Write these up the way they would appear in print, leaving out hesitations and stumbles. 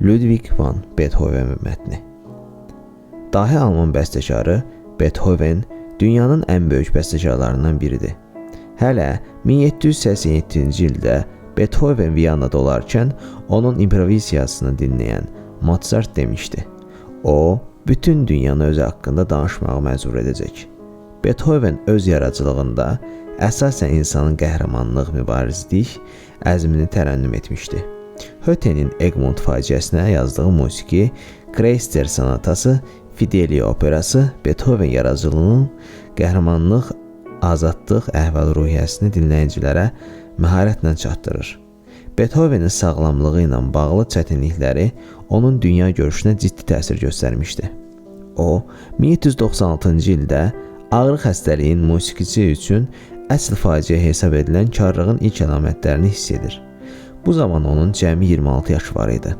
Ludwig van Beethoven mətni. Dahi alman bəstəkarı Beethoven dünyanın ən böyük bəstəkarlarından biridir. Hələ 1787-ci ildə Beethoven Viyanada olarkən onun improvizasiyasını dinləyən Mozart demişdi: "O, bütün dünyanı özü haqqında danışmağa məcbur edəcək." Beethoven öz yaradıcılığında əsasən insanın qəhrəmanlıq, mübarizlik əzmini tərənnüm etmişdi. Hötenin Egmont faciəsinə yazdığı musiqi, Kreisler sonatası, Fidelio operası Beethoven yaradıcılığının qəhrəmanlıq, azadlıq əhval-ruhiyyəsini dinləyicilərə məharətlə çatdırır. Beethovenin sağlamlığı ilə bağlı çətinlikləri onun dünya görüşünə ciddi təsir göstərmişdi. O, 1796-cı ildə ağrı xəstəliyin musiqiçi üçün əsl faciə hesab edilən karlığın ilk əlamətlərini hiss edir. Bu zaman onun cəmi 26 yaşı var idi.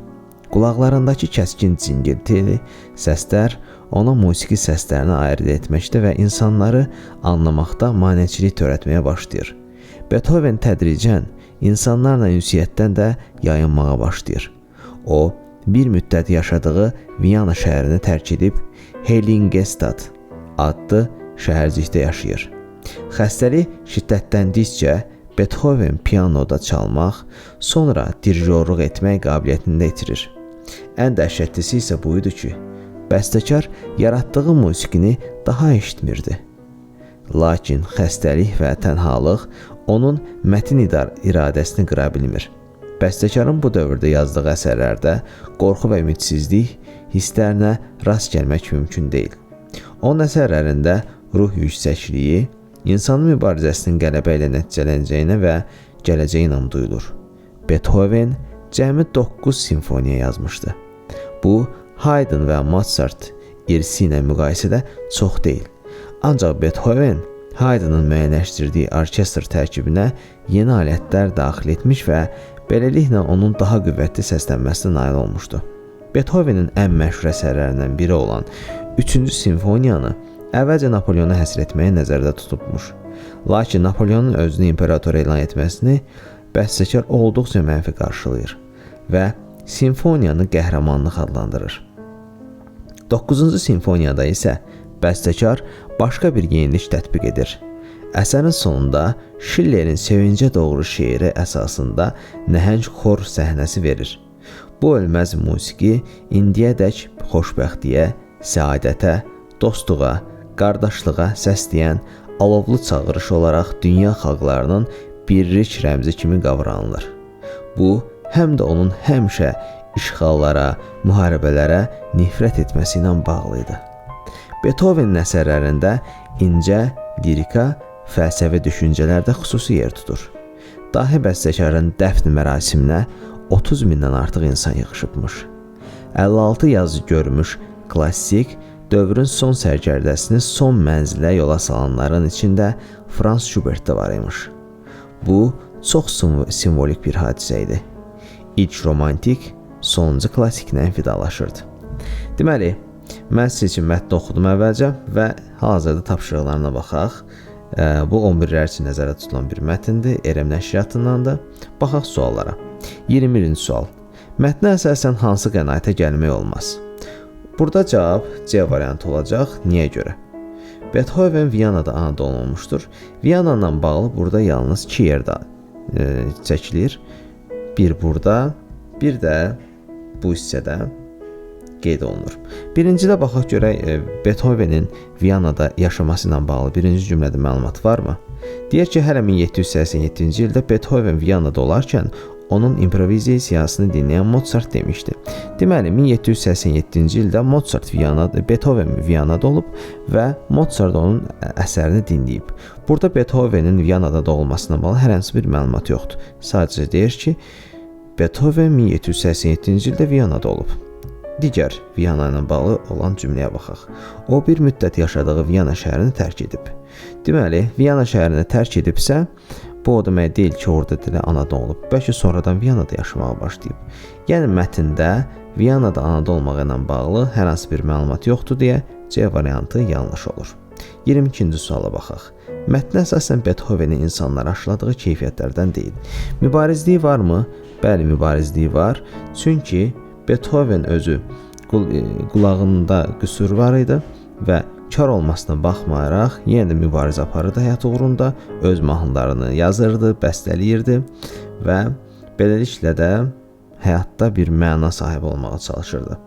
Qulaqlarındakı kəskin cingiltili səslər ona musiqi səslərini ayırd etməkdə və insanları anlamaqda maneçilik törətməyə başlayır. Beethoven tədricən insanlarla ünsiyyətdən də yayınmağa başlayır. O, bir müddət yaşadığı Viyana şəhərini tərk edib Heiligenstadt adlı şəhərcikdə yaşayır. Xəstəlik şiddətləndikcə Beethoven pianoda çalmaq, sonra dirijorluq etmək qabiliyyətini də itirir. Ən dəhşətlisi isə bu idi ki, bəstəkar yaratdığı musiqini daha eşitmirdi. Lakin xəstəlik və tənhalıq onun mətin iradəsini qıra bilmir. Bəstəkarın bu dövrdə yazdığı əsərlərdə qorxu və ümidsizlik hisslərinə rast gəlmək mümkün deyil. Onun əsərlərində ruh yüksəkliyi, insanın mübarizəsinin qələbə ilə nəticələnəcəyinə və gələcəyə inam duyulur. Beethoven cəmi 9 simfoniya yazmışdı. Bu, Haydn və Mozart irsi ilə müqayisədə çox deyil. Ancaq Beethoven Haydnın müəyyənləşdirdiyi orkestr tərkibinə yeni alətlər daxil etmiş və beləliklə onun daha qüvvətli səslənməsinə nail olmuşdu. Beethovenin ən məşhur əsərlərindən biri olan 3-cü simfoniyanı əvvəlcə Napoleona həsr etməyi nəzərdə tutubmuş. Lakin Napoleonun özünü imperator elan etməsini bəstəkar olduqca mənfi qarşılayır və simfoniyanı qəhrəmanlıq adlandırır. 9-cu simfoniyada isə bəstəkar başqa bir yenilik tətbiq edir. Əsərin sonunda Schiller'in Sevincə doğru şeiri əsasında nəhəng xor səhnəsi verir. Bu ölməz musiqi indiyədək xoşbəxtliyə, səadətə, dostluğa, qardaşlığa səsləyən alovlu çağırış olaraq dünya xalqlarının birlik rəmzi kimi qavranılır. Bu, həm də onun həmişə işğallara, müharibələrə nifrət etməsi ilə bağlı idi. Beethovenin əsərlərində incə lirika, fəlsəfi düşüncələr də xüsusi yer tutur. Dahi bəstəkarın dəfn mərasiminə 30 mindən artıq insan yığışıbmış. 56 yazı görmüş klassik dövrün son sərkərdəsini son mənzilə yola salanların içində Franz Schubert də var imiş. Bu, çox simvolik bir hadisə idi. İlk romantik, sonuncu klassiklə vidalaşırdı. Deməli, mən sizin üçün mətni oxudum əvvəlcə və hal-hazırda tapşırıqlarına baxaq. Bu 11-lər üçün nəzərdə tutulan bir mətndir, RM nəşriyyatındandır. Baxaq suallara. 21-ci sual. Mətnə əsasən hansı qənaətə gəlmək olmaz? Burada cavab C variantı olacaq. Niyə görə? Beethoven Viyanada anadan olmuşdur. Viyana ilə bağlı burada yalnız 2 yerdə çəkilir. Bir burada, bir də bu hissədə qeyd olunur. Birincidə baxaq görək Beethovenin Viyanada yaşaması ilə bağlı birinci cümlədə məlumat varmı? Deyir ki, hələ 1787-ci ildə Beethoven Viyanada olarkən onun improvizasiyasını dinləyən Mozart demişdi. Deməli, 1787-ci ildə Mozart Viyanada, Beethoven Viyanada olub və Mozart onun əsərini dinləyib. Burada Beethovenin Viyanada doğulmasına bağlı hər hansı bir məlumat yoxdur. Sadəcə deyir ki, Beethoven 1787-ci ildə Viyanada olub. Digər Viyana ilə bağlı olan cümləyə baxaq. O bir müddət yaşadığı Viyana şəhərini tərk edib. Deməli, Viyana şəhərini tərk edibsə, bu o demək deyil ki, orada dilə anadan olub. Bəlkə sonradan Viyanada yaşamağa başlayıb. Yəni mətndə Viyanada anadan olmağı ilə bağlı hər hansı bir məlumat yoxdur deyə C variantı yanlış olur. 22-ci suala baxaq. Mətnə əsasən Beethovenin insanlara aşıladığı keyfiyyətlərdən deyil. Mübarizliyi varmı? Bəli, mübarizliyi var. Çünki Beethoven özü qulağında qüsur var idi və kar olmasına baxmayaraq yenə də mübarizə aparırdı həyat uğrunda, öz mahnılarını yazırdı, bəstələyirdi və beləliklə də həyatda bir məna sahibi olmağa çalışırdı.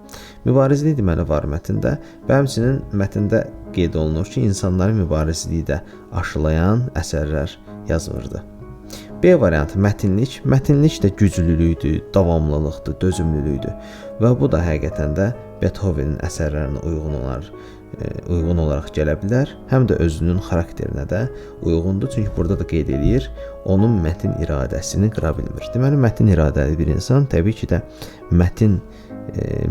Mübarizlik deməli var mətndə və həmçinin mətndə qeyd olunur ki, insanların mübarizliyi də aşılayan əsərlər yazılırdı. B variantı mətinlik. Mətinlik də güclülükdür, davamlılıqdır, dözümlülükdür və bu da həqiqətən də Beethovenin əsərlərinə uyğun olaraq gələ bilər. Həm də özünün xarakterinə də uyğundur. Çünki burada da qeyd eləyir, onun mətin iradəsini qıra bilmir. Deməli, mətin iradəli bir insan təbii ki də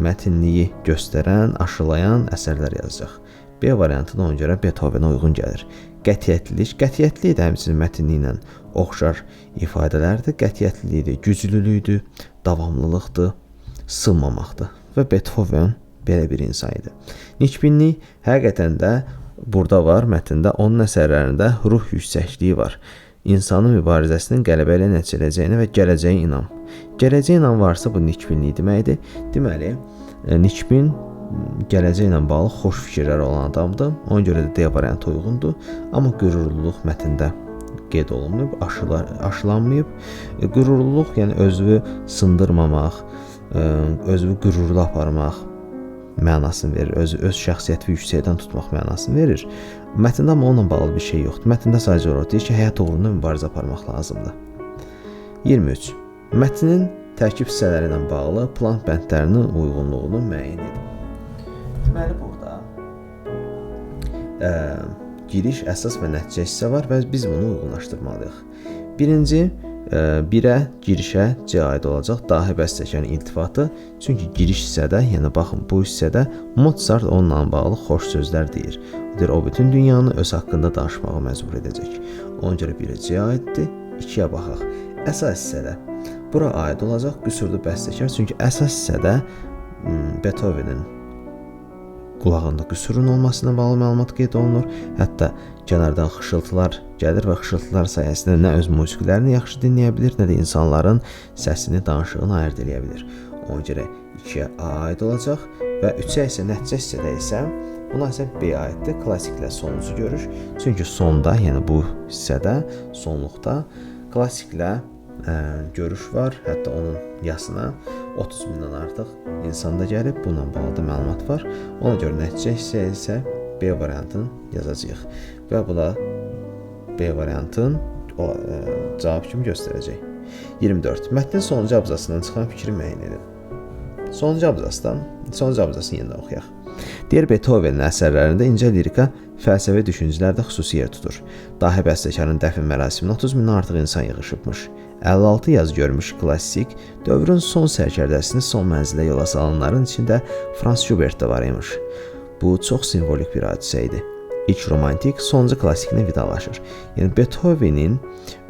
mətinliyi göstərən, aşılayan əsərlər yazacaq. B variantı da ona görə Beethovenə uyğun gəlir. Qətiyyətlilik. Qətiyyətlilik də həmçinin mətinliklə oxşar ifadələrdir. Qətiyyətlilikdir, güclülükdür, davamlılıqdır, sınmamaqdır. Və Beethoven belə bir insan idi. Nikbinlik həqiqətən də burada var mətndə, onun əsərlərində ruh yüksəkliyi var. İnsanın mübarizəsinin qələbə ilə nəticələcəyinə və gələcəyə inam. Gələcəyə inam varsa bu nikbinlik deməkdir. Deməli, nikbin gələcəklə ilə bağlı xoş fikirləri olan adamdır. Ona görə də D variantı uyğundur. Amma qürurluluq mətndə qeyd olunmayıb, aşılanmayıb. Qürurluluq, yəni özünü sındırmamaq, özünü qürurlu aparmaq mənasını verir. Öz şəxsiyyəti yüksəkdən tutmaq mənasını verir. Mətndə amma onunla bağlı bir şey yoxdur. Mətndə sadəcə olaraq deyir ki, həyat uğrunda mübarizə aparmaq lazımdır. 23. Mətnin tərkib hissələri ilə bağlı plan bəndlərinin uyğunluğunu müəyyən edin. Deməli, burada giriş, əsas və nəticə hissə var və biz bunu uyğunlaşdırmalıyıq. Birinci, birə, girişə C aid olacaq dahi bəstəkarın iltifatı. Çünki giriş hissədə, yəni baxın bu hissədə Mozart onunla bağlı xoş sözlər deyir. Deyir, o bütün dünyanı öz haqqında danışmağa məcbur edəcək. Ona görə birə C aiddir, ikiyə baxaq. Əsas hissədə bura aid olacaq qüsurlu bəstəkar. Çünki əsas hissədə Beethovenin qulağında qüsurun olmasına bağlı məlumat qeyd olunur. Hətta kənardan xışıltılar gəlir və xışıltılar sayəsində nə öz musiqilərini yaxşı dinləyə bilir, nə də insanların səsini, danışığını ayırd eləyə bilir. Ona görə 2-yə A aid olacaq və 3-ə isə nəticə hissədə isə buna isə B aiddir. Klassiklə sonuncu görüş. Çünki sonda, yəni bu hissədə, sonluqda klassiklə görüş var. Hətta onun yasına 30 mindən artıq insan da gəlib. Bununla bağlı da məlumat var. Ona görə nəticə hissə isə B variantını yazacağıq. Və bu da B variantın cavab kimi göstərəcək. 24. Mətnin sonuncu abzasından çıxan fikri müəyyən edin. Sonuncu abzasını yeniden oxuyaq. Deyir, Beethovenin əsərlərində incə lirika, fəlsəfi düşüncələr də xüsusi yer tutur. Dahi bəstəkarın dəfn mərasiminə 30 mindən artıq insan yığışıbmış. 56 yaz görmüş klassik, dövrün son sərkərdəsini son mənzilə yola salanların içində Franz Schubert də var imiş. Bu çox simvolik bir hadisə idi. İlk romantik, sonuncu klassikinə vidalaşır. Yəni Beethovenin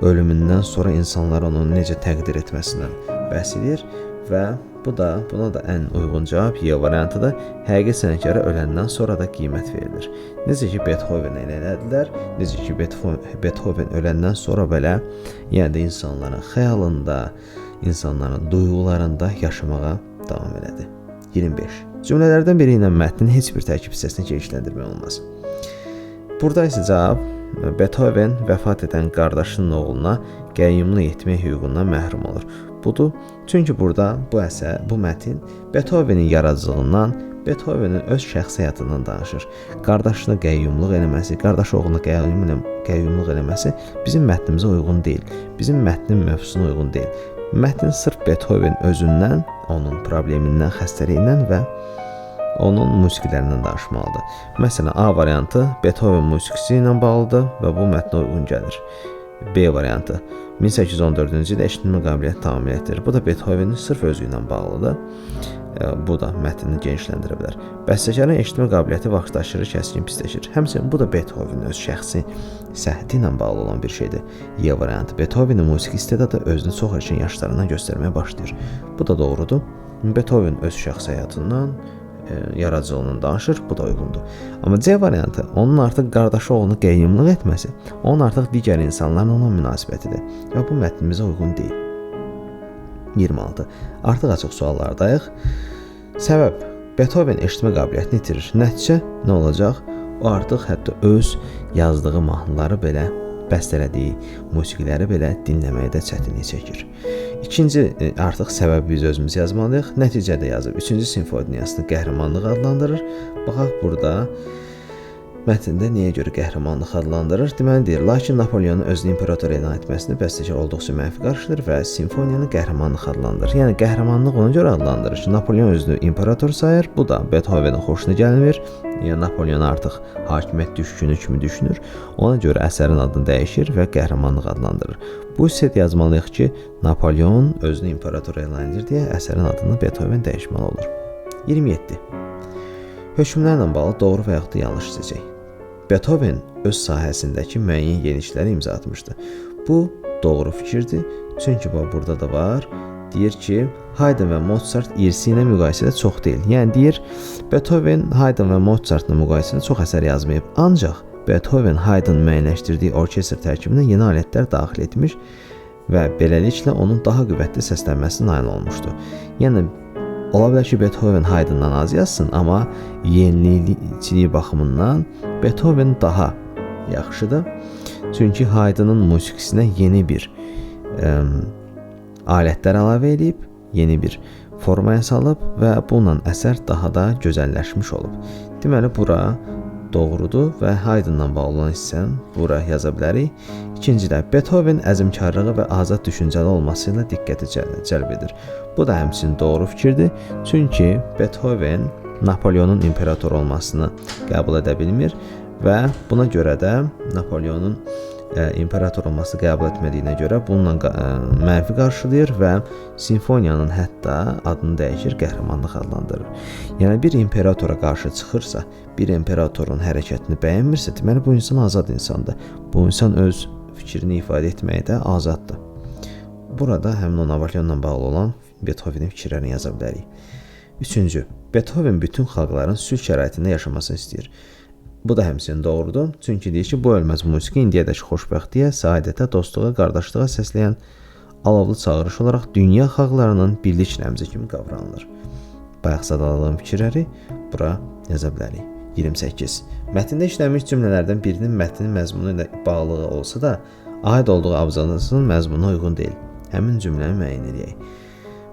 ölümündən sonra insanlar onu necə təqdir etməsindən bəhs edir və buna da ən uyğun cavab Y variantıdır. Həqiqi sənətkara öləndən sonra da qiymət verilir. Necə ki Beethovenə elə elədilər, necə ki Beethoven öləndən sonra belə, yəni də insanların xəyalında, insanların duyğularında yaşamağa davam elədi. 25. Cümlələrdən biri ilə mətnin heç bir tərkib hissəsini genişləndirmək olmaz. Burada isə cavab Beethoven vəfat edən qardaşının oğluna qəyyumluq etmək hüququndan məhrum olur. Budur. Çünki burada bu mətin Beethovenin yaradıcılığından, Beethovenin öz şəxsi həyatından danışır. Qardaşına qəyyumluq eləməsi, qardaşı oğluna qəyyumluq eləməsi bizim mətnimizə uyğun deyil. Bizim mətnin mövzusuna uyğun deyil. Mətn sırf Beethoven özündən, onun problemindən, xəstəliyindən və onun musiqilərindən danışmalıdır. Məsələn, A variantı Beethoven musiqisi ilə bağlıdır və bu mətnə uyğun gəlir. B variantı 1814-cü ildə eşitmə qabiliyyəti tamamilə itirir. Bu da Beethovenin sırf özü ilə bağlıdır. Bu da mətnini genişləndirə bilər. Bəstəkarın eşitmə qabiliyyəti vaxtaşırı kəskin pisləşir. Həmçinin bu da Beethovenin öz şəxsi səhhəti ilə bağlı olan bir şeydir. Y variantı Beethovenin musiqi istedadı özünü çox erkən yaşlarından göstərməyə başlayır. Bu da doğrudur. Beethoven öz şəxsi həyatından, yaradıcılığından danışır, bu da uyğundur. Amma C variantı onun artıq qardaşı oğlunu qəyyumluq etməsi, onun artıq digər insanlarla olan münasibətidir və bu mətnimizə uyğun deyil. 26. Artıq açıq suallardayıq. Səbəb: Beethoven eşitmə qabiliyyətini itirir. Nəticə nə olacaq? O artıq hətta öz yazdığı mahnıları belə, bəstələdiyi musiqiləri belə dinləməkdə çətinlik çəkir. İkinci artıq səbəbi biz özümüz yazmalıyıq. Nəticədə yazıb 3-cü simfoniyasını qəhrəmanlıq adlandırır. Baxaq burada mətndə niyə görə qəhrəmanlıq adlandırır? Deməli deyir, lakin Napoleonun özünü imperator elan etməsini bəstəkar olduqca mənfi qarşılayır və simfoniyanı qəhrəmanlıq adlandırır. Yəni qəhrəmanlıq ona görə adlandırır ki, Napoleon özünü imperator sayır. Bu da Beethovenin xoşuna gəlmir. Yəni Napoleon artıq hakimiyyət düşkünü kimi düşünür. Ona görə əsərin adını dəyişir və qəhrəmanlıq adlandırır. Bu hissədə yazmalıyıq ki, Napoleon özünü imperator elan edir deyə əsərin adını Beethoven dəyişməli olur. 27. Hökmlərlə bağlı doğru və yaxud da yanlış seçək. Beethoven öz sahəsindəki müəyyən yeniliklərə imza atmışdı. Bu doğru fikirdir. Çünki burada da var. Deyir ki, Haydn və Mozart irsi ilə müqayisədə çox deyil. Yəni deyir, Beethoven Haydn və Mozartla müqayisədə çox əsər yazmayıb. Ancaq Beethoven Haydn müəyyənləşdirdiyi orkestr tərkibinə yeni alətlər daxil etmiş və beləliklə onun daha qüvvətli səslənməsinə nail olmuşdu. Yəni ola bilər ki, Beethoven Haydndan az yazsın, amma yenilikçiliyi baxımından Beethoven daha yaxşıdır. Çünki Haydnın musiqisinə yeni bir alətlər əlavə edib, yeni bir formaya salıb və bununla əsər daha da gözəlləşmiş olub. Deməli, bura doğrudur və Haydnla bağlı olan hissəni bura yaza bilərik. İkincidə, Beethoven əzmkarlığı və azad düşüncəli olması ilə diqqəti cəlb edir. Bu da həmçinin doğru fikirdir. Çünki Beethoven Napoleonun imperator olmasını qəbul edə bilmir və buna görə də Napoleonun imperator olması qəbul etmədiyinə görə bununla mənfi qarşılayır və simfoniyanın hətta adını dəyişir, qəhrəmanlıq adlandırır. Yəni bir imperatora qarşı çıxırsa, bir imperatorun hərəkətini bəyənmirsə, deməli bu insan azad insandır. Bu insan öz fikrini ifadə etməkdə azaddır. Burada həmin o Napoleonla bağlı olan Beethovenin fikirlərini yaza bilərik. Üçüncü, Beethoven bütün xalqların sülh şəraitində yaşamasını istəyir. Bu da həmçinin doğrudur. Çünki deyir ki, bu ölməz musiqi indiyədək xoşbəxtliyə, səadətə, dostluğa, qardaşlığa səsləyən alovlu çağırış olaraq dünya xalqlarının birlik rəmzi kimi qavranılır. Bayaq sadaladığım fikirləri bura yaza bilərik. 28. Mətndə işlənmiş cümlələrdən birinin mətnin məzmunu ilə bağlılığı olsa da, aid olduğu abzasının məzmununa uyğun deyil. Həmin cümləni müəyyən edək.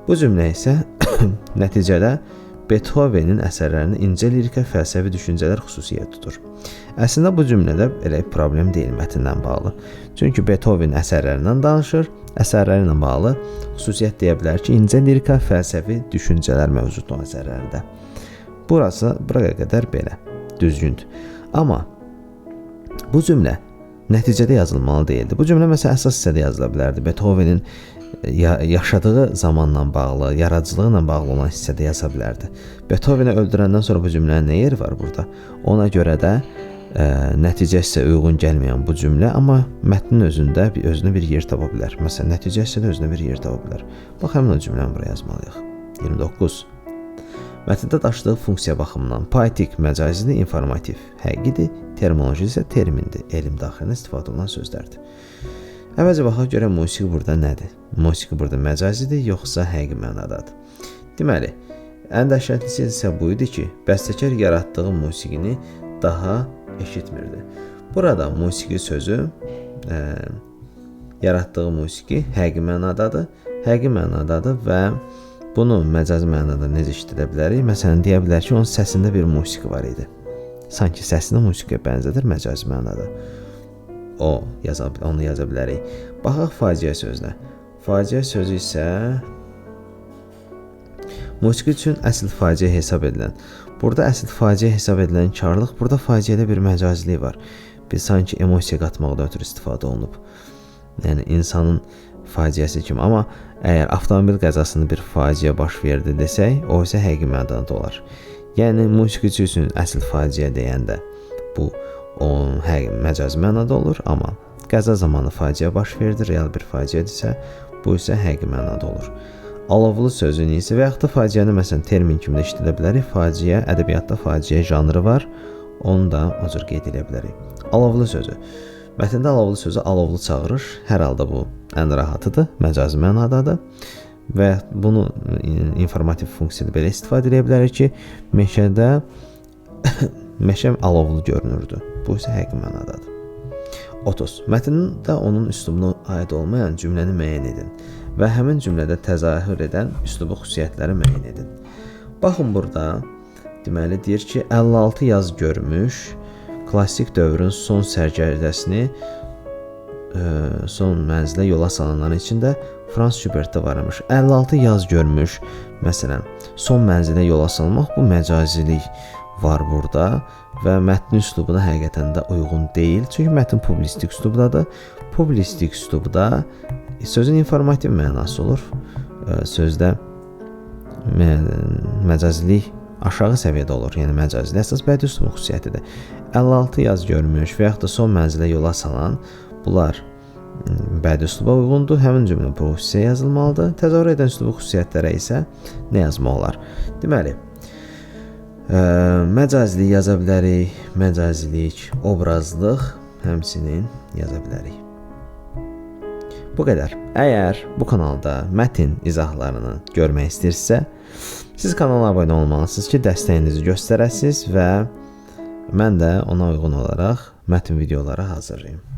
Bu cümlə isə nəticədə Beethovenin əsərlərində incə lirika, fəlsəfi düşüncələr xüsusiyyət tutur. Əslində bu cümlədə elə problem deyil mətnlə bağlı. Çünki Beethoven əsərlərindən danışır, əsərləri ilə bağlı xüsusiyyət deyə bilər ki, incə lirika, fəlsəfi düşüncələr mövcuddur o əsərlərində. Burası buraya qədər belə düzgündür. Amma bu cümlə nəticədə yazılmalı deyildi. Bu cümlə məsələn əsas hissədə yazıla bilərdi. Beethovenin yaşadığı zamanla bağlı, yaradıcılığı ilə bağlı olan hissədə yaza bilərdi. Beethoveni öldürəndən sonra bu cümlənin nə yeri var burada? Ona görə də nəticə hissə uyğun gəlməyən bu cümlə, amma mətnin özündə özünə bir yer tapa bilər. Məsələn, nəticə hissədə özünə bir yer tapa bilər. Bax, həmin o cümləni buraya yazmalıyıq. 29. Mətndə daşıdığı funksiya baxımından poetik, məcazidir, informativ, həqiqidir, terminoloji isə termindir, elm daxilində istifadə olunan sözlərdir. Əvvəlcə baxaq görək musiqi burada nədir? Musiqi burada məcazidir, yoxsa həqiqi mənadadır? Deməli, ən dəhşətlisi isə bu idi ki, bəstəkar yaratdığı musiqini daha eşitmirdi. Burada musiqi sözü, yaratdığı musiqi həqiqi mənadadır, həqiqi mənadadır və bunu məcazi mənada necə işlədə bilərik? Məsələn, deyə bilər ki, onun səsində bir musiqi var idi. Sanki səsini musiqiyə bənzədir məcazi mənada. Onu yaza bilərik. Baxaq faciə sözünə. Faciə sözü isə musiqi üçün əsl faciə hesab edilən. Burada əsl faciə hesab edilən karlıq, burada faciədə bir məcazilik var. Bir sanki emosiya qatmaqdan ötürü istifadə olunub. Yəni insanın faciəsi kimi. Amma əgər avtomobil qəzasında bir faciə baş verdi desək, o isə həqiqi mənada olar. Yəni musiqiçi üçün əsl faciə deyəndə bu onun həqiqi məcazi mənada olur, amma qəza zamanı faciə baş verdi, real bir faciədirsə, bu isə həqiqi mənada olur. Alovlu sözünü isə və yaxud da faciəni məsələn termin kimi də işlədə bilərik. Faciə, ədəbiyyatda faciə janrı var, onu da o cür qeyd edə bilərik. Alovlu sözü. Mətndə alovlu sözü alovlu çağırış, hər halda bu ən rahatıdır, məcazi mənadadır Və bunu informativ funksiyada belə istifadə edə bilərik ki, meşədə meşə alovlu görünürdü. Bu isə həqiqi mənadadır. 30. Mətndə onun üslubuna aid olmayan cümləni müəyyən edin və həmin cümlədə təzahür edən üslubu xüsusiyyətləri müəyyən edin. Baxın burada, deməli deyir ki, 56 yaz görmüş klassik dövrün son sərkərdəsini son mənzilə yola salanların içində Frans Schubert də var imiş. 56 yaz görmüş, məsələn, son mənzilə yola salmaq, bu məcazilik var burada və mətnin üslubuna həqiqətən də uyğun deyil. Çünki mətn publisistik üslubdadır. Publisistik üslubda sözün informativ mənası olur. Sözdə məcazilik aşağı səviyyədə olur. Yəni məcazilik əsas bədii üslubun xüsusiyyətidir. 56 yaz görmüş və yaxud da son mənzilə yola salan, bunlar bədii üsluba uyğundur. Həmin cümlə bu hissəyə yazılmalıdır. Təzahür edən üslubu xüsusiyyətlərə isə nə yazmaq olar? Deməli, məcazilik yaza bilərik, məcazilik, obrazlıq həmçinin yaza bilərik. Bu qədər. Əgər bu kanalda mətn izahlarını görmək istəyirsinizsə, siz kanala abunə olmalısınız ki, dəstəyinizi göstərəsiniz və mən də ona uyğun olaraq mətn videoları hazırlayım.